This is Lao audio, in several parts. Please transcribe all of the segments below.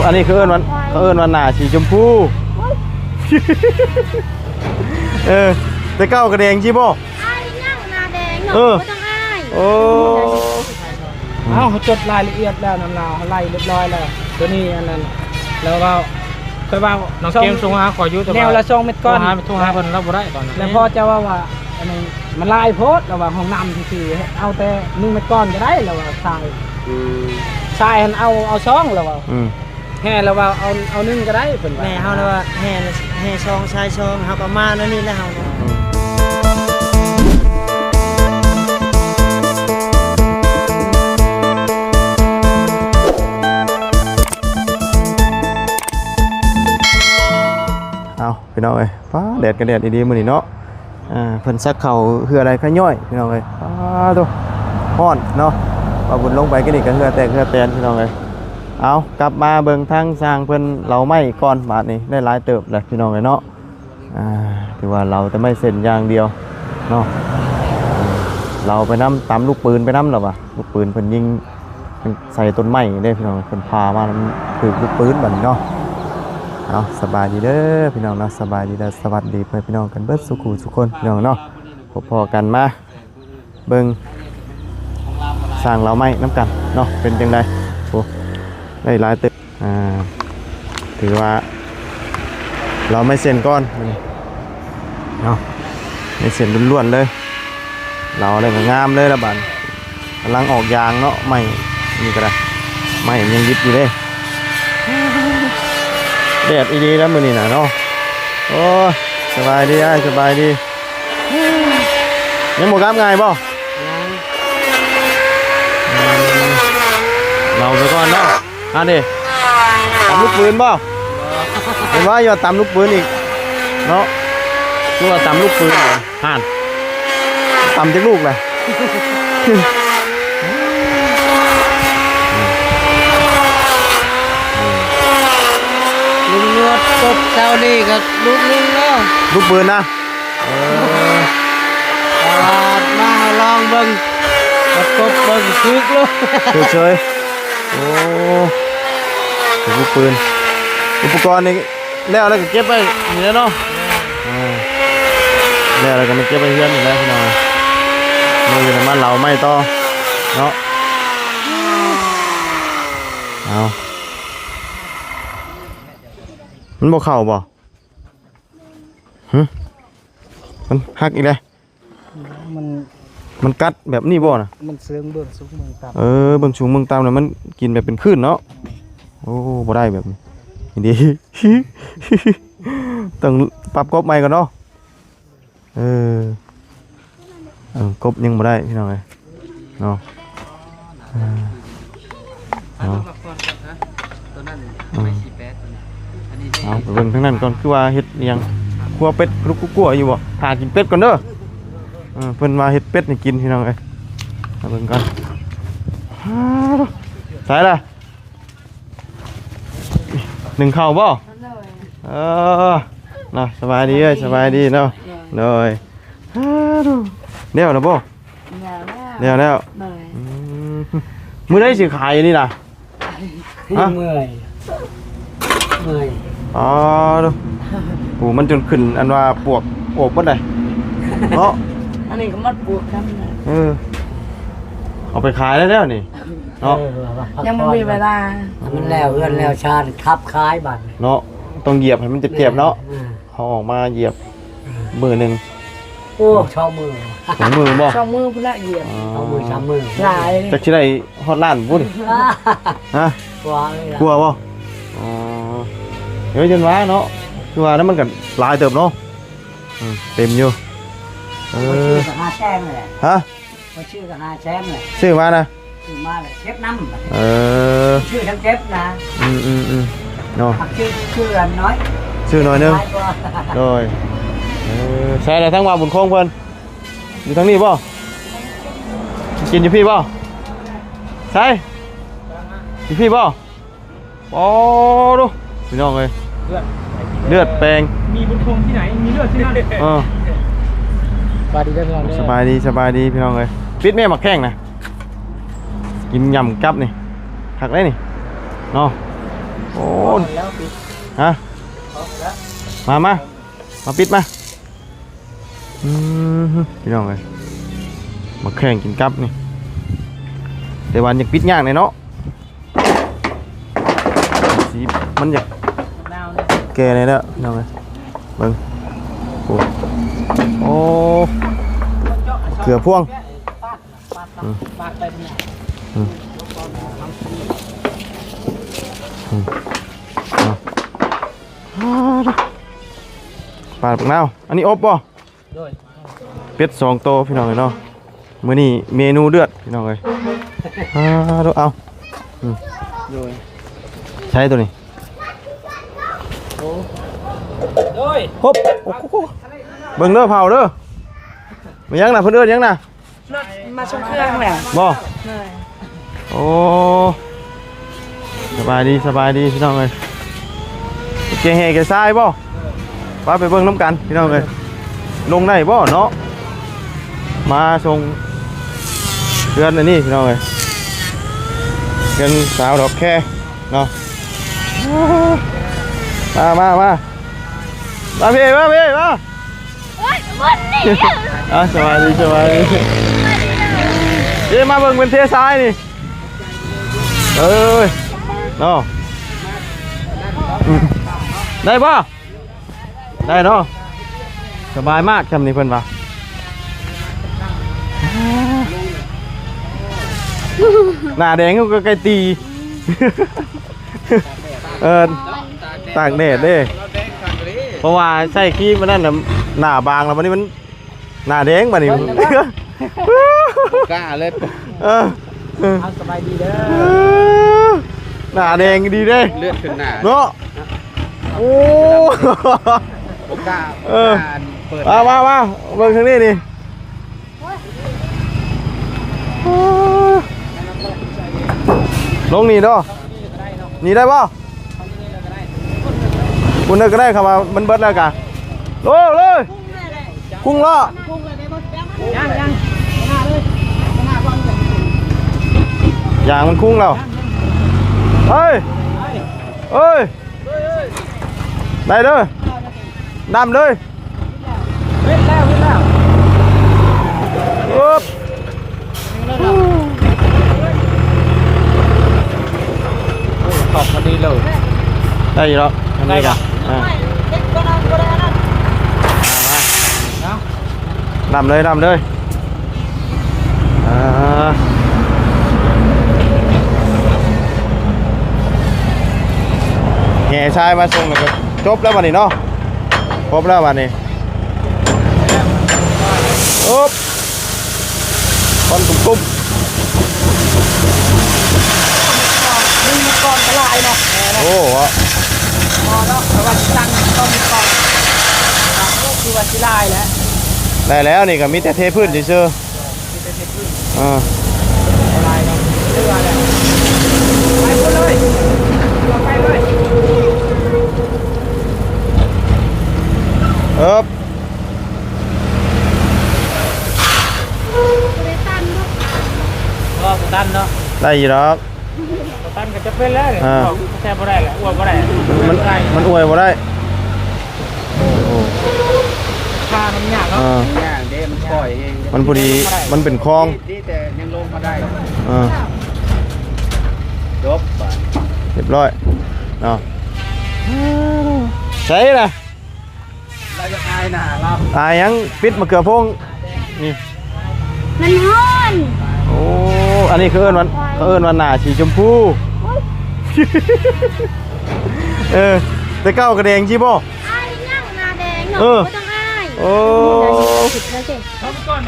ອັນນີ້ເຂົາເອີ້ນວ່າ ເຂົາເອີ້ນວ່າໜ້າສີຊົມພູ. ເອີ ແຕ່ເກົ່າກໍແດງຊີ້ບໍ່? ອາຍຫຍັງໜ້າແດງເນາະ ເອີ ບໍ່ຕ້ອງອາຍ. ໂອ້ ເຮົາຈົດລາຍລະອຽດແລ້ວນຳລາວ ເຮົາໄລ່ຮຽບຮ້ອຍແລ້ວ. ໂຕນີ້ອັນນັ້ນ ແລ້ວເວົ້າ ຂ້ອຍເວົ້າ ນ້ອງເກມໂທຫາຂ້ອຍຢູ່ ແຕ່ວ່າແນວລະສອງເມັດກ້ອນ ໂທຫາ ໂທຫາເພິ່ນລາວບໍ່ໄດ້ຕອນນັ້ນ. ແລ້ວພໍ່ເຈົ້າເວົ້າວ່າ ອັນນີ້ມັນຫຼາຍໂພດ ລາວວ່າ ຫ້ອງນ້ຳຊື່ໆ ເອົາແຕ່ໜຶ່ງເມັດກ້ອນກໍໄດ້ ລາວວ່າ ຊາຍ ອືມ ຊາຍຫັ້ນເອົາ ເອົາສອງ ລາວວ່າ ອືມ ແຮ່ລາວວ່າ ເອົາ ເອົາໜຶ່ງກໍໄດ້ ເພິ່ນວ່າ. ແມ່ເຮົາລະວ່າ ແຮ່ ແຮ່ສອງ ຊາຍສອງ ເຮົາກໍມາແນວນີ້ແຫຼະເຮົາ. ເອົາ ພີ່ນ້ອງເອີຍ ຟ້າແດດກໍແດດອີ່ຫຼີມື້ນີ້ເນາະ. ອ່າ ເພິ່ນສັກເຂົ້າເຫື່ອໄດ້ຂະຍ້ອຍ ພີ່ນ້ອງເອີຍ. ອ້າໂທ້ ຮ້ອນເນາະ ວ່າບຸນລົງໄປກິນນີ້ກໍເຫື່ອແຕກເຫື່ອແຕນ ພີ່ນ້ອງເອີຍ. ເອົາ ກັບມາເບິ່ງທາງຊ່າງເພິ່ນເຫຼົາໄມ້ກ່ອນ ບາດນີ້ໄດ້ຫຼາຍເຕີບແຫຼະ ພີ່ນ້ອງເອີຍເນາະ. ອ່າ ຖືວ່າເຫຼົາແຕ່ໄມ້ເສັ້ນຢ່າງດຽວເນາະ ເຫຼົາໄປນຳ ຕຳລູກປືນໄປນຳ ລາວວ່າ ລູກປືນເພິ່ນຍິງ ໃສ່ຕົ້ນໄມ້ເດ້ພີ່ນ້ອງ ເພິ່ນພາມາ ຖືກລູກປືນບັດນີ້ເນາະ. ເອົາ ສະບາຍດີເດີພີ່ນ້ອງເນາະ ສະບາຍດີ ແລະ ສະຫວັດດີພໍ່ແມ່ພີ່ນ້ອງກັນເບິດສູ່ຄູ່ສູ່ຄົນ ພີ່ນ້ອງເນາະ. ພົບພໍ້ກັນມາເບິ່ງສ້າງເຫຼົາໄມ້ນຳກັນເນາະ ເປັນຈັ່ງໃດ. ໂອ້ ໄດ້ຫຼາຍເຕີບ ອ່າ ຖືວ່າເຫຼົາໄມ້ເສັ້ນກ່ອນມື້ນີ້ເນາະ ໄມ້ເສັ້ນລ້ວນໆເລີຍ. ເຫຼົາແລ້ວກໍງາມເລີຍລະບາດ ກຳລັງອອກຢາງເນາະ. ໄມ້ນີ້ກໍໄດ້ ໄມ້ຍັງດິບຢູ່ເດ້. ແດດອີ່ຫຼີແລ້ວມື້ນີ້ນະເນາະ. ໂອ້ຍ ສະບາຍດີອ້າຍ ສະບາຍດີ. ຍັງບໍ່ກັບງ່າຍບໍ່? ຍັງ ເອົາໄປກ່ອນເນາະ. ອັນນີ້ ຕຳລູກປືນບໍ່? ເຫັນວ່າຢ່າຕຳລູກປືນອີກເນາະ ຄືວ່າຕຳລູກປືນ. ຫັ້ນ ຕຳຈັກລູກລະ? ລຸງນວດກົບເຊົ້ານີ້ກໍລູກໜຶ່ງແລ້ວ ລູກປືນນະ. ເອີ ປາດມາ ເຮົາລອງເບິ່ງ ປະກົບເບິ່ງ ຖືກເລີຍ ຖືກເຊີຍ. ໂອ້ ຖືກລູກປືນ. ອຸປະກອນນີ້ແລ້ວ ແລ້ວກໍເກັບໄວ້ນີ້ແຫຼະເນາະ. ເອີ ແລ້ວ ແລ້ວກໍມາເກັບໄວ້ເຮືອນນີ້ແຫຼະພີ່ນ້ອງ. ມື້ອື່ນມາເຫຼົາໄມ້ຕໍ່ເນາະ. ເອົາ ມັນບໍ່ເຂົ້າບໍ່? ຫຶ ມັນຫັກອີກແລ້ວ. ມັນ ມັນກັດແບບນີ້ບໍ່ນະ? ມັນເຊີງເບື້ອງສູງເບື້ອງຕ່ຳ. ເອີ ເບື້ອງສູງເບື້ອງຕ່ຳນະ ມັນກິນແບບເປັນຄື້ນເນາະ. ໂອ້ ບໍ່ໄດ້ແບບນີ້ ນີ້ເດ້ ຕ້ອງປັບກົບໃໝ່ກ່ອນເນາະ. ເອີ ເອີ ກົບຍັງບໍ່ໄດ້ພີ່ນ້ອງເອີຍເນາະ. ເອີ ເອົາ ເອົາ ໄປເບິ່ງທາງນັ້ນກ່ອນ ຄືວ່າເຮັດອີ່ຫຍັງ ຄົວເປັດລຸກກຸກກົວຢູ່ບໍ່? ຖ້າກິນເປັດກ່ອນເດີ. ເອີ ເພິ່ນວ່າເຮັດເປັດໃຫ້ກິນ ພີ່ນ້ອງເອີຍ ມາເບິ່ງກ່ອນ. ໃສລະ? ໜຶ້ງເຂົ້າບໍ່? ເອີ ເນາະ ສະບາຍດີເອີຍ ສະບາຍດີເນາະ. ໂດຍ ໂດຍ ແລ້ວລະບໍ່? ແລ້ວແລ້ວ. ໂດຍ ອືມ ມື້ໃດຊິຂາຍອັນນີ້ລະ? ຮະ ເມື່ອຍ ເມື່ອຍ. ອໍ ໂອ້ ມັນຈົນຂຶ້ນອັນວ່າປວກໂອບເບິດເລີຍເນາະ. ອັນນີ້ກໍມັນປວກກັນນະ. ເອີ ເອົາໄປຂາຍໄດ້ແລ້ວນີ້ເນາະ. ເອີ ຍັງບໍ່ມີເວລາ ມັນແລ້ວເຮືອນແລ້ວຊານ ຂັບຂາຍບາດນີ້ເນາະ. ຕ້ອງຢຽບໃຫ້ມັນເຈັບໆເນາະ. ເອີ ເຮົາອອກມາຢຽບ ເອີ ມື້ໜຶ່ງ ໂອ້ ສອງມື້ ສອງມື້ບໍ່? ສອງມື້ພຸ້ນລະຢຽບ. ອໍ ສອງມື້ສາມມື້ ຫຼາຍ ຈັກຊິໄດ້ຮອດລ້ານບໍ່ນີ້? ຮະ ກວ່າເລີຍ ກວ່າບໍ່? ອໍ ເອີ ຈັ່ງວ່າເນາະ ຄືວ່ານັ້ນມັນກໍຫຼາຍເຕີບເນາະ. ອືມ ເຕັມຢູ່. ເອີ ຊື້ກໍຫ້າແສນແຫຼະ. ຮະ? ຂ້ອຍຊື້ກໍຫ້າແສນແຫຼະ ຊື້ມານະ ຊື້ມາແລ້ວເກັບນຳ. ເອີ ຊື້ທັງເກັບນະ. ອືມໆໆ ເນາະ ຊື້ ຊື້ອັນນ້ອຍ ຊື້ໜ້ອຍໜຶ່ງ. ໂດຍ ເອີ ໃສລະທາງວ່າບຸນຄົງເພິ່ນ ຢູ່ທາງນີ້ບໍ່? ກິນຢູ່ພີ້ບໍ່? ໃສ ຢູ່ພີ້ບໍ່? ໂອ້ ດູພີ່ນ້ອງເອີຍ ເລືອດ ເລືອດແປງ ມີບຸນຄົງທີ່ໄຫນ ມີເລືອດທີ່ນັ້ນ. ເອີ ສະບາຍດີເດີພີ່ນ້ອງເດີ ສະບາຍດີ ສະບາຍດີພີ່ນ້ອງເອີຍ. ປິດແມ່ໝາກແຂ້ງນະ ກິນຫຍ້ຳກັບນີ້ ຄັກເດ້ນີ້ເນາະ. ໂອ້ ແລ້ວປິດ ຮະ ແລ້ວ ມາ ມາ ມາປິດມາ. ອືມ ພີ່ນ້ອງເອີຍ ມາແຂ່ງກິນກັບນີ້ ແຕ່ວ່າຍັງປິດຍາກແດ່ເນາະ. ສີມັນຢາກແກ່ແດ່ເດີພີ່ນ້ອງເອີຍ ເບິ່ງ ໂອ້ ໂອ້ ເກືອພວງ ອືມ ອືມ ອືມ ເອົາ ປາດບັກນາວ ອັນນີ້ອົບບໍ່? ໂດຍ ເປັດສອງໂຕພີ່ນ້ອງເອີຍເນາະ ມື້ນີ້ເມນູເດືອດພີ່ນ້ອງເອີຍ ອ່າ ເອົາ ອືມ ໂດຍ ໃຊ້ໂຕນີ້ ໂອ້ ໂດຍ ຮົບ ໂອ້ໂຫ ເບິ່ງເດີ ເຜົາເດີ ແມ່ນຫຍັງນະ ເພິ່ນເອີ້ນຫຍັງນະ? ລົດມາສົ່ງເຄື່ອງແຫຼະ ບໍ່? ໂດຍ ໂອ້ ສະບາຍດີ ສະບາຍດີພີ່ນ້ອງເອີຍ ແກ່ແຮ່ແກ່ຊາຍບໍ່? ໄປ ໄປເບິ່ງນຳກັນພີ່ນ້ອງເອີຍ ລົງໄດ້ບໍ່ເນາະ? ມາສົ່ງເຮືອນອັນນີ້ພີ່ນ້ອງເອີຍ ເຮືອນສາວດອກແຄເນາະ ມາ ມາ ມາ ມາພີ່ ມາພີ່ ມາ. ໂອ້ຍ ໝົດນີ້ ອ່າ ສະບາຍດີ ສະບາຍດີ ເດ້ ມາເບິ່ງເພິ່ນເທຊາຍນີ້ ເອີຍ ເນາະ ອືມ ໄດ້ບໍ່? ໄດ້ເນາະ ສະບາຍມາກຊ່ຳນີ້ເພິ່ນວ່າ ໜ້າແດງກໍໃກ້ຕີ ເອີ ຕາກແດດເດ້ ເພາະວ່າໃຊ້ຄຣີມອັນນັ້ນນະ ໜ້າບາງແລ້ວ ບັດນີ້ມັນໜ້າແດງ ບັດນີ້ ບໍ່ກ້າເລີຍ ເອີ ເອົາ ສະບາຍດີເດີ ໜ້າແດງດີເດ້ ເລືອດຂຶ້ນໜ້າເນາະ ໂອ້ ບໍ່ກ້າ ເອີ ບໍ່ກ້າເປີດ ມາ ມາ ມາ ເບິ່ງທາງນີ້ນີ້ ລົງນີ້ເນາະ ນີ້ໄດ້ບໍ່? ພຸ້ນເດີກໍໄດ້ ຄັນວ່າມັນເບິດແລ້ວກະ ໂອ້ ເລີຍ ຄຸງເລາະ ຍັງ ຍັງ ຢາງມັນຄຸງແລ້ວ ເອີຍ ເອີຍ ໄດ້ເດີ ດຳເລີຍ ເວັດແລ້ວ ເວັດແລ້ວ ອຶບ ໂອ້ ຂອບພໍດີເລີຍ ໄດ້ຢູ່ແລ້ວ ອັນນີ້ກະ ອ່າ ມາ ມາ ເນາະ ດຳເລີຍ ດຳເລີຍ ອ່າ ແຫ່ຊາຍມາສົ່ງແລ້ວກໍຈົບແລ້ວບັດນີ້ເນາະ ຄົບແລ້ວບັດນີ້ ໂອບ ຄວັນຕຸ້ມໆ ມີກ່ອນກໍຫຼາຍເນາະ ໂອ້ ພໍເນາະ ແຕ່ວ່າຊິຕັ້ງຕ້ອງມີກ່ອນ ໂອ້ ຄືວ່າຊິຫຼາຍແຫຼະ ໄດ້ແລ້ວ ນີ້ກໍມີແຕ່ເທພື້ນຊື່ໆ. ເອີ ເອີບ ບໍ່ຕັນເນາະ ໄດ້ຢູ່ດອກ ບໍ່ຕັນກໍຈະເປັນແລ້ວ ອ່າ ແຊບບໍ່ໄດ້ແຫຼະ ອວດບໍ່ໄດ້ ມັນ ມັນອວດບໍ່ໄດ້ ໂອ້ ທາງມັນຍາກເນາະ ອ່າ ຍາກເດ້ ມັນປ່ອຍແຮງ ມັນພໍດີ ມັນເປັນຄອງ ດີແຕ່ຍັງລົງມາໄດ້ ອ່າ ຈົບບາດ ຮຽບຮ້ອຍເນາະ ໃສລະ ລາວຢາກອາຍໜ້າລາວ ອາຍຫຍັງ ປິດມະເຂືອໂພງນີ້ ມັນຮ້ອນ ໂອ້ ອັນນີ້ເຂົາເອີ້ນວ່າ ເຂົາເອີ້ນວ່າໜ້າສີຊົມພູ ໂອ້ຍ ເອີ ແຕ່ເກົ່າກໍແດງຊີ້ບໍ່? ອາຍຫຍັງໜ້າແດງເນາະ ເອີ ບໍ່ຕ້ອງອາຍ ໂອ້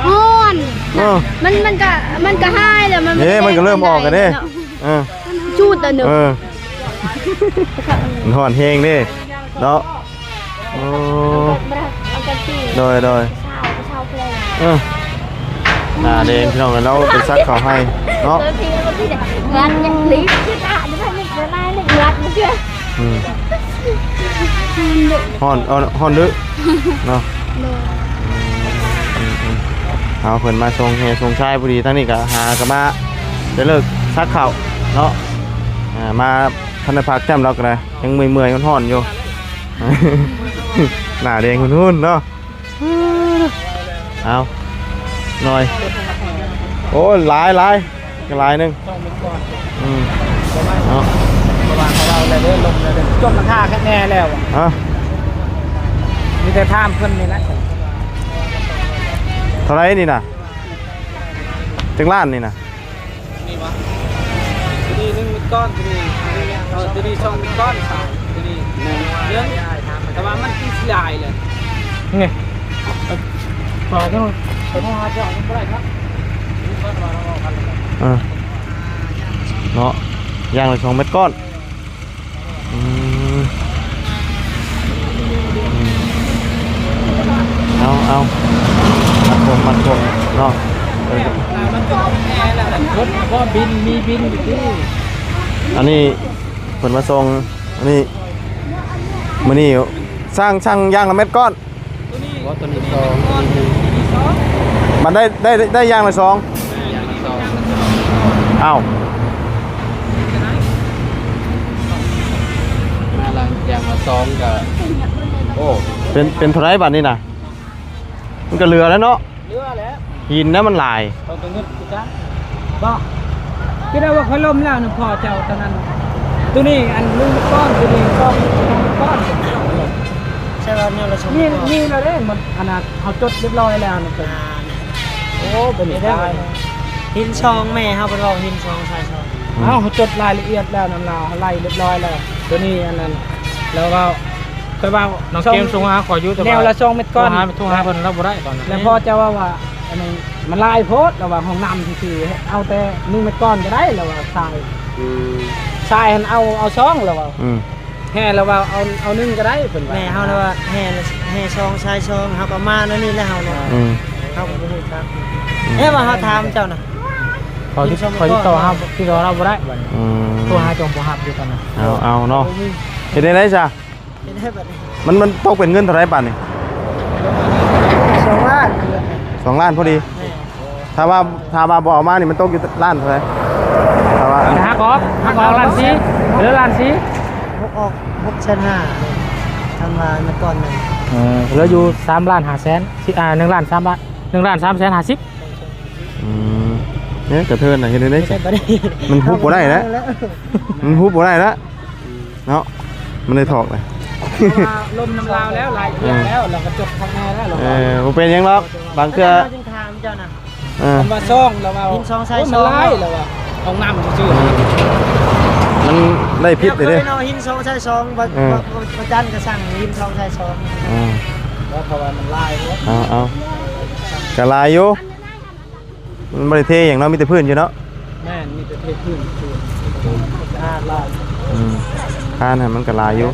ຮ້ອນ ເອີ ມັນ ມັນກະ ມັນກະຫາຍແລ້ວ ມັນ ເດ້ ມັນກະເລີ່ມອອກແລ້ວເດ້ ເອີ ຈູດແລ້ວເນາະ ເອີ ມັນຮ້ອນແຮງເດ້ເນາະ ໂອ້ ໂດຍ ໂດຍ ເອີ ໜ້າແດງພີ່ນ້ອງເອີຍ ລາວໄປສັກເຂົ້າໃຫ້ເນາະ ອືມ ຮ້ອນ ເອີ ຮ້ອນເດີເນາະ ເອົາ ເພິ່ນມາສົ່ງແຮ່ສົ່ງຊາຍພໍດີ ທາງນີ້ກໍຫາກໍມາ ຈະເລີກສັກເຂົ້າເນາະ ອ່າ ມາ ທັນໄດ້ພັກຈ້ຳ ລາວກໍໄດ້ ຍັງເມື່ອຍໆ ຮ້ອນໆ ຢູ່ ໜ້າແດງຫຸ່ນໆ ເນາະ. ເອົາ ໜ້ອຍ ໂອ້ ຫຼາຍໆ ກໍຫຼາຍໜຶ່ງ. ອືມ ເນາະ ເພາະວ່າເຂົາເວົ້າແລ້ວເດີ ລົມແລ້ວເດີ ຈົບມັນທ່າແຄ່ແນ່ແລ້ວ ຮະ ມີແຕ່ຖາມເພິ່ນນີ້ແຫຼະ. ເທົ່າໃດນີ້ນະ? ຈັກລ້ານນີ້ນະ? ນີ້ຫວາ? ຕົວນີ້ໜຶ່ງເມັດກ້ອນ ຕົວນີ້ ເອີ ຕົວນີ້ສອງເມັດກ້ອນ ສາມ ຕົວນີ້ໜຶ່ງ ແຕ່ວ່າມັນຄືຊິຫຼາຍແຫຼະ ນີ້ ຝາກໄວ້ກ່ອນ ໄປໂທຫາເຈົ້າຍັງບໍ່ໄດ້ຄັບ ເອີ ເນາະ ຢ່າງລະສອງເມັດກ້ອນ. ອືມ ອືມ ເອົາ ເອົາ ມັດຜົມ ມັດຜົມເນາະ. ເອີ ບໍ່ ບໍ່ບິນ ມີບິນຢູ່ຕິ. ອັນນີ້ເພິ່ນມາສົ່ງ ອັນນີ້ ມື້ນີ້ຊ່າງ ຊ່າງຢ່າງລະເມັດກ້ອນ. ບໍ່ ຕົວນີ້ສອງ ມັນໄດ້ ໄດ້ ໄດ້ຢ່າງລະສອງ. ຢ່າງລະສອງ ອ້າວ ມາຫຼັງຢ່າງລະສອງກໍ ໂອ້ ເປັນ ເປັນເທົ່າໃດບາດນີ້ນະ? ມັນກໍເຫຼືອແລ້ວເນາະ ເຫຼືອແລ້ວ ຫີນນະມັນຫຼາຍ. ເອົາແຕ່ເງິນຄືກັນ ບໍ່ ຄິດເອົາວ່າຂ້ອຍລົມແລ້ວນຳພໍ່ເຈົ້າຕອນນັ້ນ ຕົວນີ້ອັນໜຶ່ງກ້ອນ ຕົວນີ້ສອງກ້ອນ ໃຊ່ວ່າແນວລະສອງ ມີ ມີແລ້ວເດ້ ມັນອັນນັ້ນ ເຮົາຈົດຮຽບຮ້ອຍແລ້ວນະ. ໂອ້ ເປັນໄດ້ ຫີນສອງ ແມ່ເຮົາເພິ່ນເວົ້າຫີນສອງ ຊາຍສອງ ອືມ ເຮົາຈົດລາຍລະອຽດແລ້ວນຳລາວ ເຮົາໄລ່ຮຽບຮ້ອຍແລ້ວ. ຕົວນີ້ອັນນັ້ນ ແລ້ວເວົ້າ ຂ້ອຍເວົ້າ ນ້ອງເກມສົ່ງຫາຂ້ອຍຢູ່ ແຕ່ວ່າແນວລະສອງເມັດກ້ອນ ໂທຫາ ໂທຫາເພິ່ນລາວບໍ່ໄດ້ຕອນນັ້ນ. ແລ້ວພໍ່ເຈົ້າເວົ້າວ່າ ອັນນີ້ມັນຫຼາຍໂພດ ລາວວ່າຫ້ອງນ້ຳຊື່ໆ ເອົາແຕ່ໜຶ່ງເມັດກ້ອນກໍໄດ້ ລາວວ່າຊາຍ ອືມ ຊາຍຫັ້ນເອົາ ເອົາສອງ ລາວວ່າ ອືມ ແຮ່ລະວ່າເອົາ ເອົາໜຶ່ງກໍໄດ້ເພິ່ນວ່າ. ແມ່ເຮົາລະວ່າແຮ່ ແຮ່ສອງຊາຍສອງ ເຮົາກໍມາແນວນີ້ແຫຼະເຮົາເນາະ ອືມ ເຮົາກໍບໍ່ຮູ້ຈັກ ອືມ ແຕ່ວ່າເຮົາຖາມເຈົ້ານະ ເຂົາຕິດ ເຂົາຕິດຕໍ່ຫາ ຕິດຕໍ່ເຮົາບໍ່ໄດ້ບາດນີ້ ອືມ ໂທຫາເຈົ້າບໍ່ຮັບຢູ່ຕອນນັ້ນ. ເອົາ ເອົາເນາະ ເຮັດແນວໃດຊະ? ເຮັດໃຫ້ບາດນີ້ ມັນ ມັນຕົກເປັນເງິນເທົ່າໃດບາດນີ້? ສອງລ້ານ ສອງລ້ານພໍດີ ແມ່ນ ຖ້າວ່າ ຖ້າວ່າບໍ່ເອົາມານີ້ ມັນຕົກຢູ່ລ້ານເທົ່າໃດ? ຖ້າວ່າ ຫັກອອກ ຫັກອອກລ້ານສີ່ ເຫຼືອລ້ານສີ່ ຫົກອອກຫົກແສນຫ້າ ຄັນວ່າເມື່ອກ່ອນນັ້ນ ເອີ ເຫຼືອຢູ່ສາມລ້ານຫ້າແສນ ຊິ ອ່າ ໜຶ່ງລ້ານສາມລ້ານ ໜຶ່ງລ້ານສາມແສນຫ້າສິບ. ອືມ ເອີ ກະເທີນນະ ເຮັດແນວໃດຊະ? ມັນຮຸບບໍ່ໄດ້ແລ້ວ ມັນຮຸບບໍ່ໄດ້ແລ້ວ. ເນາະ ມັນໄດ້ຖອກເລີຍ ເພາະວ່າລົມນຳລາວແລ້ວ ຫຼາຍເທື່ອແລ້ວ ເອີ ລາວກໍຈົບຂ້າງໃນແລ້ວ ເອີ ບໍ່ເປັນຫຍັງດອກ ບາງເທື່ອ ເຮົາຈຶ່ງຖາມເຈົ້ານະ ເອີ ເພິ່ນວ່າສອງ ລາວວ່າ ຫີນສອງຊາຍສອງ ໂອ້ ມັນຫຼາຍ ລາວວ່າ ຫ້ອງນ້ຳຊື່ໆ ມັນໄດ້ຜິດເດ້ ເພິ່ນເນາະ ຫີນສອງຊາຍສອງ ບໍ່ ເອີ ບໍ່ ບໍ່ຈັນກໍສັ່ງຫີນສອງຊາຍສອງ ເອີ ເພາະວ່າມັນຫຼາຍໂພດ ເອົາ ເອົາ ກໍຫຼາຍຢູ່. ມັນບໍ່ໄດ້ເທຫຍັງເນາະ ມີແຕ່ພື້ນຊື່ເນາະ. ແມ່ນ ມີແຕ່ເທພື້ນຊື່ ຄານລາຍ ອືມ ຄານຫັ້ນມັນກໍຫຼາຍຢູ່.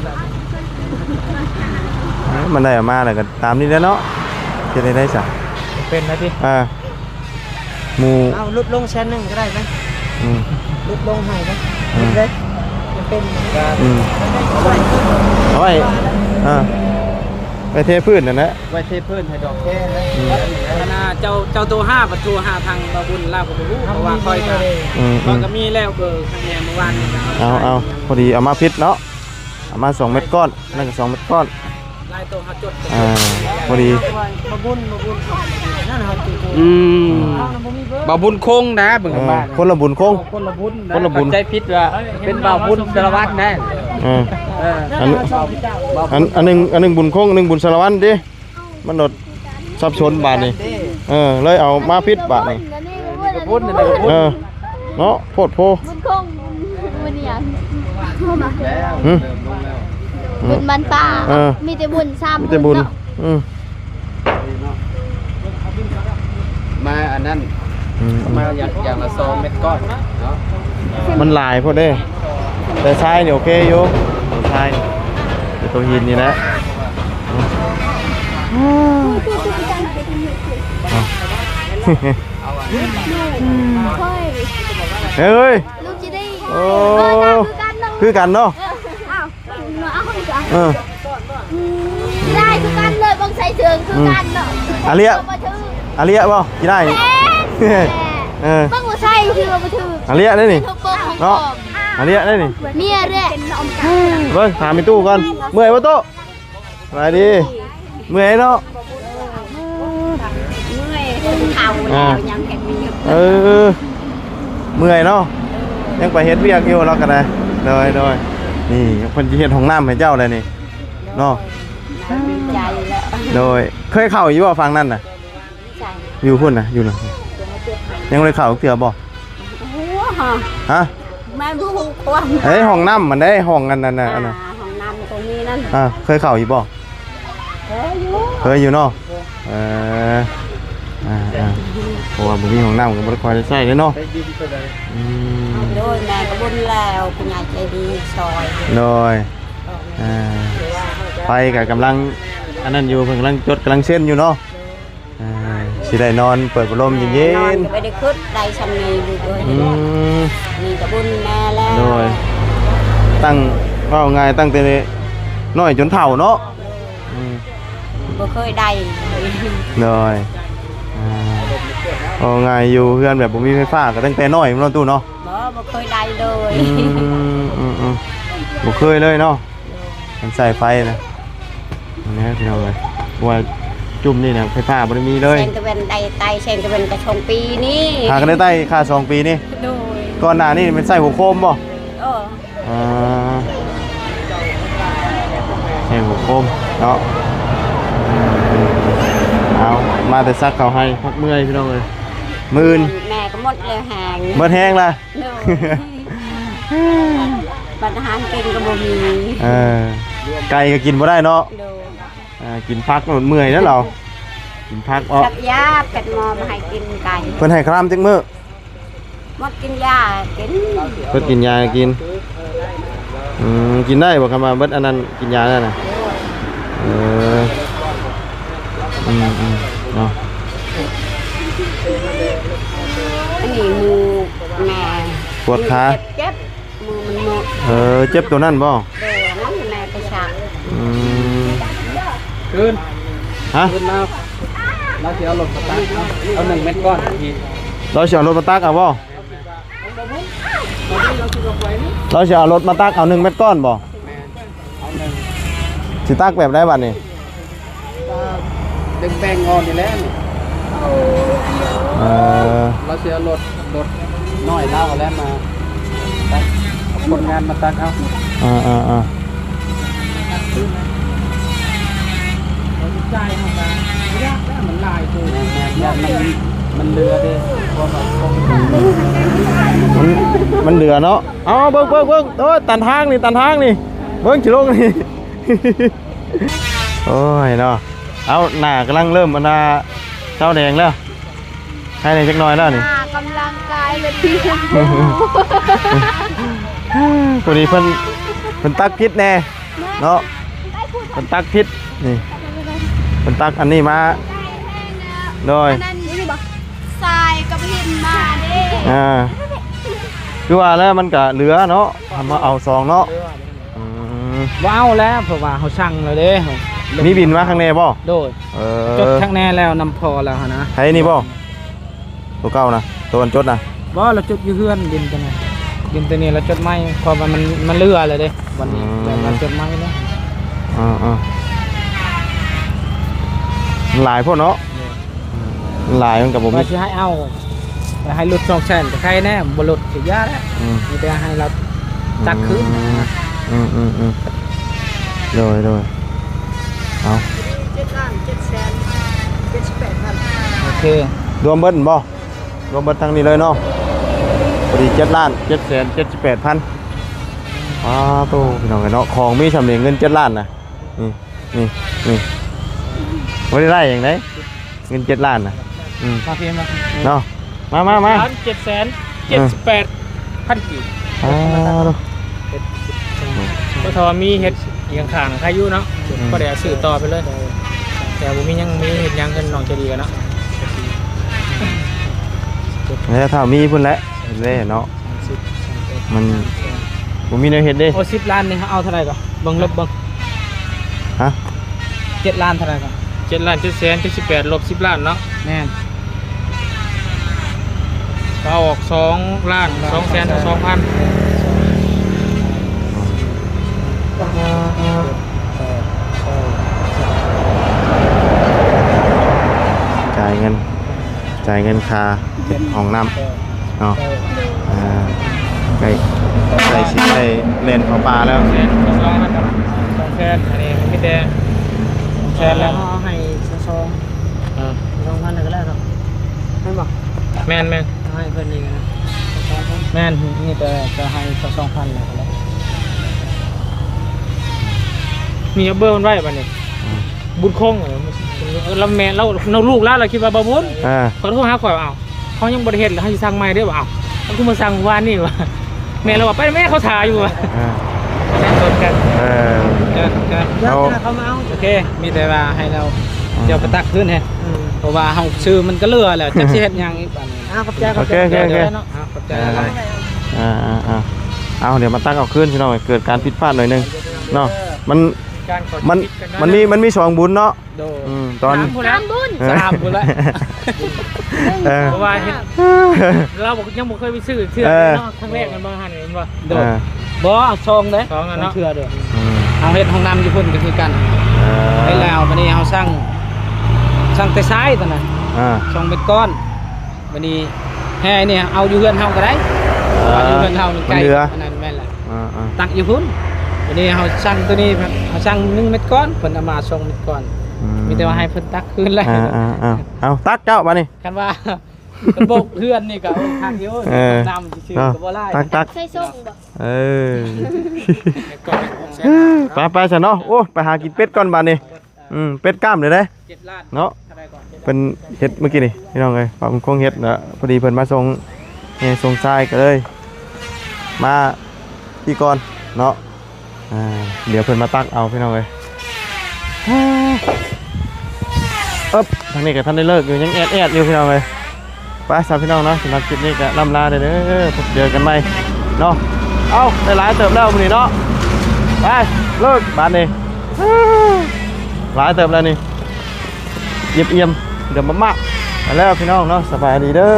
ເອີ ມັນໄດ້ເອົາມາແລ້ວກໍຕາມນີ້ແຫຼະເນາະ ເຮັດໄດ້ໄດ໋ຊະ ເປັນນະຕິ. ເອີ ໝູ່ ເອົາຫຼຸດລົງແສນໜຶ່ງກໍໄດ້ໄໝ? ອືມ ຫຼຸດລົງໃຫ້ໄໝ? ອືມ ເຮັດເລີຍ ເປັນ ອືມ ເອົາໄວ້ ເອີ ໄປເທພື້ນນັ້ນແຫຼະ ໄວ້ເທພື້ນໃຫ້ດອກແຄນະ. ອືມ ອັນນ່າ ເຈົ້າ ເຈົ້າໂທຫາ ບັດໂທຫາທາງບ່າວບຸນລາວກໍບໍ່ຮູ້ ເພາະວ່າຂ້ອຍກໍ ອືມ ຂ້ອຍກໍມີແລ້ວເບີທາງແມ່ມື້ວານນີ້. ເອົາ ເອົາ ພໍດີເອົາມາຜິດເນາະ ເອົາມາສອງເມັດກ້ອນ ນັ້ນກໍສອງເມັດກ້ອນ ຫຼາຍໂຕເຮົາຈົດ ອ່າ ພໍດີ ບ່າວບຸນ ບ່າວບຸນ ນັ້ນເຮົາຈື່ ອືມ ເຮົານະບໍ່ມີເບີ ບ່າວບຸນຄົງນະ ເບິ່ງ ເອີ ບ້ານ ຄົນລະບຸນຄົງ ຄົນລະບຸນນະ ຄົນລະບຸນ ເຂົ້າໃຈຜິດວ່າເປັນບ່າວບຸນສາລະວັນນະ. ເອີ ເອີ ອັນ ອັນ ອັນໜຶ່ງ ອັນໜຶ່ງບຸນຄົງ ອັນໜຶ່ງບຸນສາລະວັນຕິ ມັນໂດດສັບສົນບາດນີ້. ເອີ ເລີຍເອົາມາຜິດບາດນີ້. ເອີ ເນາະ ໂພດໂພ ບຸນຄົງ ບຸນຫຍັງ ຫຶ ບຸນບ້ານປ່າ ເອີ ມີແຕ່ບຸນ ສາມ ມີແຕ່ບຸນ ບຸນເນາະ. ອືມ ມາອັນນັ້ນ ອືມ ມາຢ່າງ ຢ່າງລະສອງເມັດກ້ອນເນາະ ມັນຫຼາຍໂພດເດ້ ແຕ່ຊາຍນີ້ໂອເຄຢູ່ ໂຕຊາຍນີ້ ແຕ່ໂຕຫີນນີ້ແຫຼະ. ອືມ ເອົາ ເຮີ້ຍ ລູກຊິໄດ້ ໂອ້ ຄືກັນເນາະ ຄືກັນເນາະ. ເອີ ເອີ ອືມ ຫຼາຍຄືກັນເລີຍ ເບິ່ງໃສ່ເຊິ່ງຄືກັນເນາະ. ອາເລຍ ອາເລຍບໍ່? ຊິໄດ້ ເອີ ເບິ່ງວ່າໃສ່ຄືວ່າບໍ່ຖືກ ອາເລຍເດ້ນີ້ ເນາະ. ອັນນີ້ໄດ້ນີ້ ເມຍເດ້ ເບິ່ງ ຖາມອີຕູ້ກ່ອນ ເມື່ອຍບໍ່ຕູ້? ສະບາຍດີ ເມື່ອຍເນາະ ເມື່ອຍ ເຂົ້າແລ້ວ ອ່າ ຍັງເຮັດວຽກ ເອີ ເມື່ອຍເນາະ ຍັງໄປເຮັດວຽກຢູ່ລາວກໍໄດ້ ໂດຍ ໂດຍ ນີ້ເພິ່ນຊິເຮັດຫ້ອງນ້ຳໃຫ້ເຈົ້າແລ້ວນີ້ເນາະ ດີໃຈແລ້ວ ໂດຍ ເຄີຍເຂົ້າຢູ່ບໍ່ຝັ່ງນັ້ນນະ? ໃສ? ຢູ່ພຸ້ນນະ ຢູ່ນະ ຍັງບໍ່ໄດ້ເຂົ້າເທື່ອບໍ່? ໂອ້ໂຫ ຮະ? ແມ່ນບໍ່ຮູ້ຄວາມ ເອີຍ ຫ້ອງນ້ຳມັນເດ້ ຫ້ອງອັນນັ້ນນະ ອ່າ ອັນນັ້ນ ຫ້ອງນ້ຳຕົງນີ້ນັ້ນ ອ່າ ເຄີຍເຂົ້າຢູ່ບໍ່? ເຄີຍຢູ່ ເຄີຍຢູ່ເນາະ ເອີ ອ່າໆ ເພາະວ່າບໍ່ມີຫ້ອງນ້ຳກໍບໍ່ໄດ້ຄ່ອຍໄດ້ໃຊ້ເດ້ເນາະ ອືມ ໂດຍ ແມ່ກໍບຸນແລ້ວ ຜູ້ໃຫຍ່ໃຈດີຊ່ອຍ ໂດຍ ອ່າ ໄຟກໍກຳລັງອັນນັ້ນຢູ່ ເພິ່ນກຳລັງຈົດກຳລັງເຊັນຢູ່ເນາະ ອ່າ ຊິໄດ້ນອນເປີດພັດລົມເຢັນໆ ນອນກໍບໍ່ໄດ້ຄຶດ ໄດ້ຊ່ຳນີ້ຢູ່ເດີ ອືມ ນີ້ກໍບຸນແມ່ແລ້ວ ໂດຍ ຕັ້ງ ເວົ້າງ່າຍຕັ້ງແຕ່ນ້ອຍຈົນເຖົ້າເນາະ ອືມ ບໍ່ເຄີຍໄດ້ ໂດຍ ອ່າ ເວົ້າງ່າຍຢູ່ເຮືອນແບບບໍ່ມີໄຟຟ້າກໍຕັ້ງແຕ່ນ້ອຍເນາະຕູ້ເນາະ ບໍ່ ບໍ່ເຄີຍໄດ້ເລີຍ ອືມ ອືມ ອືມ ບໍ່ເຄີຍເລີຍເນາະ ໂດຍ ມັນໃຊ້ໄຟນະ ນີ້ພີ່ນ້ອງເອີຍ ເພາະວ່າຈຸ້ມນີ້ນະໄຟຟ້າບໍ່ໄດ້ມີເລີຍ ແສງຕາເວັນໄດ້ໄຕ້ ແສງຕາເວັນກໍສອງປີນີ້ ຫາກໍໄດ້ໄຕ້ຄ່າສອງປີນີ້ ໂດຍ ກ່ອນໜ້ານີ້ແມ່ນໃຊ້ຫົວໂຄມບໍ່? ເອີ ອ່າ ໃຊ້ຫົວໂຄມເນາະ ເອົາ ມາແຕ່ຊັກເຂົ້າໄຮ່ ພັກເມື່ອຍພີ່ນ້ອງເອີຍ ມື້ອື່ນ ແມ່ກໍໝົດແລ້ວແຮງ ໝົດແຮງລະ ໂດຍ ບັດອາຫານກິນກໍບໍ່ມີ ເອີ ໄກ່ກໍກິນບໍ່ໄດ້ເນາະ ໂດຍ ອ່າ ກິນຜັກໂລດເມື່ອຍແລ້ວລາວ ກິນຜັກເອາະ ສັກຢາເພິ່ນໝໍມາໃຫ້ກິນໄກ່ ເພິ່ນໃຫ້ຄາມຈັກມື້? ໝົດກິນຢາກິນ ເພິ່ນກິນຢາກິນ ອືມ ກິນໄດ້ບໍ່ ຄັນວ່າເບິດອັນນັ້ນກິນຢາແລ້ວນະ? ເອີ ອືມໆ ເນາະ ອັນນີ້ໝູແມ່ ປວດຂາ ເຈັບ ມືມັນເນາະ ເອີ ເຈັບໂຕນັ້ນບໍ່? ໂດຍ ນັ້ນແມ່ໄປຊັກ ອືມ ຄືນ ຮະ? ຄືນລາວ ລາວຊິເອົາລົດມາຕັກ ເອົາ ເອົາໜຶ່ງແມັດກ້ອນ ລາວຊິເອົາລົດມາຕັກເອົາບໍ່? ລາວຊິເອົາລົດມາຕັກເອົາໜຶ່ງແມັດກ້ອນບໍ່? ແມ່ນ ເອົາໜຶ່ງ ຊິຕັກແບບໃດບັດນີ້? ກໍດຶງແບ່ງອອກນີ້ແຫຼະນີ້ ເອີ ລາວຊິເອົາລົດ ລົດນ້ອຍລາວແຫຼະມາຕັກ ເອົາຄົນງານມາຕັກເອົາ ເອີໆໆ ຈ່າຍເຮົາກໍບໍ່ຢາກແລ້ວ ມັນຫຼາຍໂພດ ແມ່ນໆ ມັນ ມັນເຫຼືອເດ້ ເພາະວ່າ ມັນ ມັນເຫຼືອເນາະ ເອົາ ເບິ່ງໆໆ ໂອ້ຍ ຕັນທາງນີ້ ຕັນທາງນີ້ ເບິ່ງຊິລົງນີ້ ໂອ້ຍເນາະ ເອົາ ໜ້າກຳລັງເລີ່ມອັນນ່າເຊົາແດງແລ້ວ ໃຫ້ແດ່ຈັກໜ່ອຍແລ້ວນີ້ ອາກຳລັງກາຍເລີຍ ພໍດີເພິ່ນ ເພິ່ນຕັກຜິດແດ່ເນາະ ເພິ່ນຕັກຜິດນີ້ ເພິ່ນຕັກອັນນີ້ມາ ໂດຍ ອັນນັ້ນ ຊາຍກັບຫີນມາເດ້ ອ່າ ຄືວ່າແລ້ວມັນກະເຫຼືອເນາະ ເຮົາມາເອົາສອງເນາະ ອືມ ບໍ່ເອົາແລ້ວ ເພາະວ່າເຮົາສັ່ງແລ້ວເດ້ ມີບິນມາຂ້າງແນ່ບໍ່? ໂດຍ ເອີ ຈົດຂ້າງແນ່ແລ້ວນຳພໍ່ແລ້ວຫັ້ນນະ ໃຜນີ້ບໍ່? ໂຕເກົ່ານະ ໂຕອັນຈົດນະ ບໍ່ ລາວຈົດຢູ່ເຮືອນ ດິນໂຕນີ້ ດິນໂຕນີ້ລາວຈົດໃໝ່ ເພາະວ່າມັນ ມັນເຫຼືອແລ້ວເດ້ ວັນນີ້ ອືມ ແລ້ວລາວຈົດໃໝ່ເລີຍ ເອີໆ ມັນຫຼາຍໂພດເນາະ ໂດຍ ຫຼາຍມັນກໍບໍ່ມີ ວ່າຊິໃຫ້ເອົາ ໃຫ້ຫຼຸດສອງແສນກໍໄຄແດ່ ບໍ່ຫຼຸດກໍຢ່າແລ້ວ ອືມ ມີແຕ່ໃຫ້ລາວຕັກຄືນ ອືມ ອືມໆໆ ໂດຍໆ ເອົາ ເຈັດລ້ານເຈັດແສນເຈັດສິບແປດພັນ ໂອເຄ ລວມເບິດບໍ່? ລວມເບິດທັງນີ້ເລີຍເນາະ ພໍດີເຈັດລ້ານເຈັດແສນເຈັດສິບແປດພັນ ອ້າໂຕ ພີ່ນ້ອງເອີຍເນາະ ຂອງມີຊ່ຳນີ້ ເງິນເຈັດລ້ານນະ ນີ້ ນີ້ ນີ້ ບໍ່ໄດ້ໄດ້ຫຍັງໃດ ເງິນເຈັດລ້ານນະ ອືມ ມາເພມາ ເນາະ ມາ ມາ ມາ ລ້ານເຈັດແສນເຈັດສິບແປດພັນກີບ ເອີ ເຮັດ ບໍ່ຖ້າວ່າມີເຮັດອີກຂ້າງໆ ໃຫ້ຢູ່ເນາະ ອືມ ກໍໄດ້ເອົາຊື້ຕໍ່ໄປເລີຍ ແຕ່ບໍ່ມີຫຍັງ ມີເຮັດຫຍັງເພິ່ນນ້ອງໃຈດີກັນເນາະ ແລ້ວຖ້າມີພຸ້ນແຫຼະ ເດ້ເນາະ ມັນບໍ່ມີແນວເຮັດເດ້ ໂອ້ ສິບລ້ານນີ້ເຮົາເອົາເທົ່າໃດກໍ ເບິ່ງລົບເບິ່ງ ຮະ ເຈັດລ້ານເທົ່າໃດກໍ ເຈັດລ້ານເຈັດແສນເຈັດສິບແປດ ລົບສິບລ້ານເນາະ ແມ່ນ ກໍເອົາອອກສອງລ້ານສອງແສນສອງພັນ ຈ່າຍເງິນ ຈ່າຍເງິນຄ່າເຮັດຫ້ອງນ້ຳເນາະ. ອ່າ ໃກ້ ໃກ້ຊິໄດ້ແລ່ນເຂົ້າປ່າແລ້ວ. ແມ່ນ ສອງແສນ ອັນນີ້ມີແຕ່ສອງແສນແລ້ວ ເອົາໃຫ້ຊາວສອງ ເອີ ຊາວສອງພັນກໍໄດ້ເນາະ ແມ່ນບໍ່? ແມ່ນໆ ເອົາໃຫ້ເພິ່ນອີກນະ ຊາວສອງພັນ ແມ່ນ ມີແຕ່ຈະໃຫ້ຊາວສອງພັນແລ້ວກໍໄດ້. ນີ້ເອົາເບີມັນໄວ້ບັດນີ້ ອືມ ບຸນຄົງ ລະແມ່ນລາວ ລູກລາວລະຄິດວ່າບໍ່ບຸນ ອ່າ ເຂົາໂທຫາຂ້ອຍວ່າ ເອົາ ເຮົາຍັງບໍ່ໄດ້ເຮັດ ແລ້ວເຮົາຊິສັ່ງໃໝ່ເດ້ວ່າ ເອົາ ເຮົາຄືມາສັ່ງວານນີ້ວ່າ ແມ່ນລາວວ່າ ໄປແມ່ ເຂົາຖ້າຢູ່ວ່າ ອ່າ ແມ່ນຊົນກັນ ເອີ ເອີ ເອີ ດຽວເຂົາມາເອົາ ໂອເຄ ມີແຕ່ວ່າໃຫ້ລາວ ອ່າ ດຽວໄປຕັກຄືນໃຫ້ ອືມ ເພາະວ່າເຮົາຊື້ມັນກໍເຫຼືອແລ້ວ ຈັກຊິເຮັດຫຍັງອີກບາດນີ້. ອ່າ ຂອບໃຈ ຂອບໃຈ ໂອເຄ ໂອເຄ ເນາະ ອ່າ ຂອບໃຈຫຼາຍ ອ່າໆໆ ເອົາ ດຽວມາຕັກເອົາຄືນ ພີ່ນ້ອງ ເກີດການຜິດພາດໜ້ອຍໜຶ່ງເນາະ ມັນ ມັນ ມັນມີ ມັນມີສອງບຸນເນາະ ໂດຍ ອືມ ຕອນ ສາມພຸ້ນແຫຼະ ສາມບຸນ ເອີ ສາມພຸ້ນແຫຼະ ເອີ ເພາະວ່າເຫັນ ລາວຍັງບໍ່ເຄີຍໄປຊື້ເທື່ອ ເອີ ເນາະ ຄັ້ງແລກແມ່ນບໍ່ຫັ້ນ ແມ່ນບໍ່? ໂດຍ ອ່າ ບໍ່ ຊ່ອງເດ້ ຊ່ອງເນາະ ເທື່ອເດ້ ອືມ ເຮົາເຮັດຫ້ອງນ້ຳຢູ່ພຸ້ນກໍຄືກັນ ເອີ ເຮັດແລ້ວບັດນີ້ເຮົາສັ່ງ ສັ່ງແຕ່ຊາຍຕອນນັ້ນ ອ່າ ສອງເມັດກ້ອນ ບັດນີ້ແຮ່ນີ້ເອົາຢູ່ເຮືອນເຮົາກໍໄດ້ ເອີ ເພາະວ່າຢູ່ເຮືອນເຮົາມັນໃກ້ ມັນເຫຼືອ ອັນນັ້ນແມ່ນແຫຼະ ອ່າໆ ຕັກຢູ່ພຸ້ນ ບັດນີ້ເຮົາສັ່ງໂຕນີ້ ເຮົາສັ່ງໜຶ່ງເມັດກ້ອນ ເພິ່ນເອົາມາສອງເມັດກ້ອນ ອືມ ມີແຕ່ວ່າໃຫ້ເພິ່ນຕັກຄືນແຫຼະ ອ່າໆ ເອົາ ຕັກເຈົ້າບັດນີ້ ຄັນວ່າ ລະບົບເຮືອນນີ້ກໍຄັກຢູ່ ເອີ ນ້ຳຊື່ໆ ເອົາ ກໍບໍ່ຫຼາຍ ຕັກໆ ໃສ່ສົ່ງບໍ່? ເອີ ໄປໆ ຊັ້ນເນາະ ໂອ້ ໄປຫາກິນເປັດກ່ອນບາດນີ້ ອືມ ເປັດກ້າມເດ້ ເຈັດລ້ານ ເນາະ ເທົ່າໃດກ່ອນ? ເພິ່ນເຮັດມື້ກີ້ນີ້ ພີ່ນ້ອງເອີຍ ເພິ່ນຄົງເຮັດ ແລ້ວພໍດີເພິ່ນມາສົ່ງແຮ່ສົ່ງຊາຍ ກໍເລີຍມາ ທີ່ກ່ອນເນາະ ອ່າ ດຽວເພິ່ນມາຕັກເອົາ ພີ່ນ້ອງເອີຍ ອຶບ ທາງນີ້ກໍທັນໄດ້ເລີກຢູ່ ຍັງແອດໆ ຢູ່ ພີ່ນ້ອງເອີຍ ໄປຊະ ພີ່ນ້ອງເນາະ ສຳລັບຄລິບນີ້ກໍລ່ຳລາເດີ ເດີ ພົບເຈີກັນໃໝ່ເນາະ ເອົ້າ ໄດ້ຫຼາຍເຕີບແລ້ວມື້ນີ້ເນາະ ໄປ ເລີກບາດນີ້ ຫຼາຍເຕີບແລ້ວນີ້ ຢ້ຽມໆ ເດີມາກໆ ໄປແລ້ວ ພີ່ນ້ອງເນາະ ສະບາຍດີເດີ.